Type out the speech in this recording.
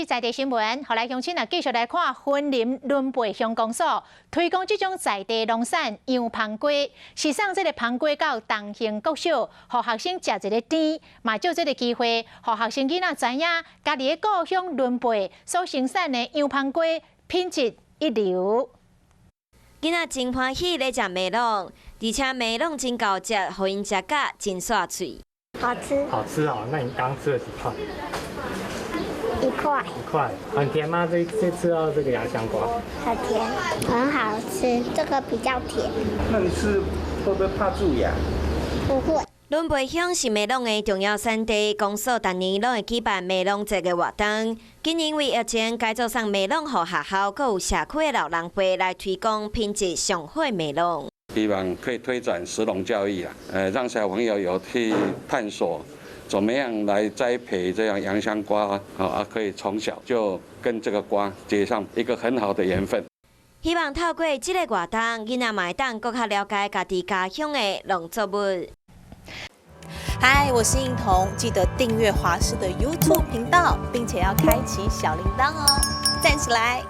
是在地新聞，予來鄉親啊，繼續來看雲林崙背鄉公所推廣這種在地農產洋芳瓜，是送這个芳瓜到東興國小，予學生食一个甜，嘛藉這个機會，予學生囡仔知影家己的故鄉崙背所生產的洋芳瓜品質一流。囡仔真歡喜咧食麥櫳，而且麥櫳真厚實，予𪜶食甲真煞喙。好吃。好吃哦，那你剛吃了幾塊？一塊。一塊，很甜嗎？這吃到這個洋香瓜。很甜，很好吃，這個比較甜。那你吃會不會怕蛀牙？不會。崙背鄉是麥櫳的重要產地，公所逐年攏會舉辦麥櫳節的活動。今年因為疫情，改做送麥櫳予學校，閣有社區的老人輩來推廣品質上好的麥櫳。希望可以推展食農教育啊，讓小朋友有去探索，怎麼樣來栽培這樣洋香瓜啊，可以從小就跟這個瓜結上一個很好的緣分。希望透過這个活動，囡仔嘛會當閣較了解家己家鄉的農作物。嗨，我是應彤，記得訂閱華視的 YouTube 頻道，並且要開啟小鈴鐺哦，讚起來！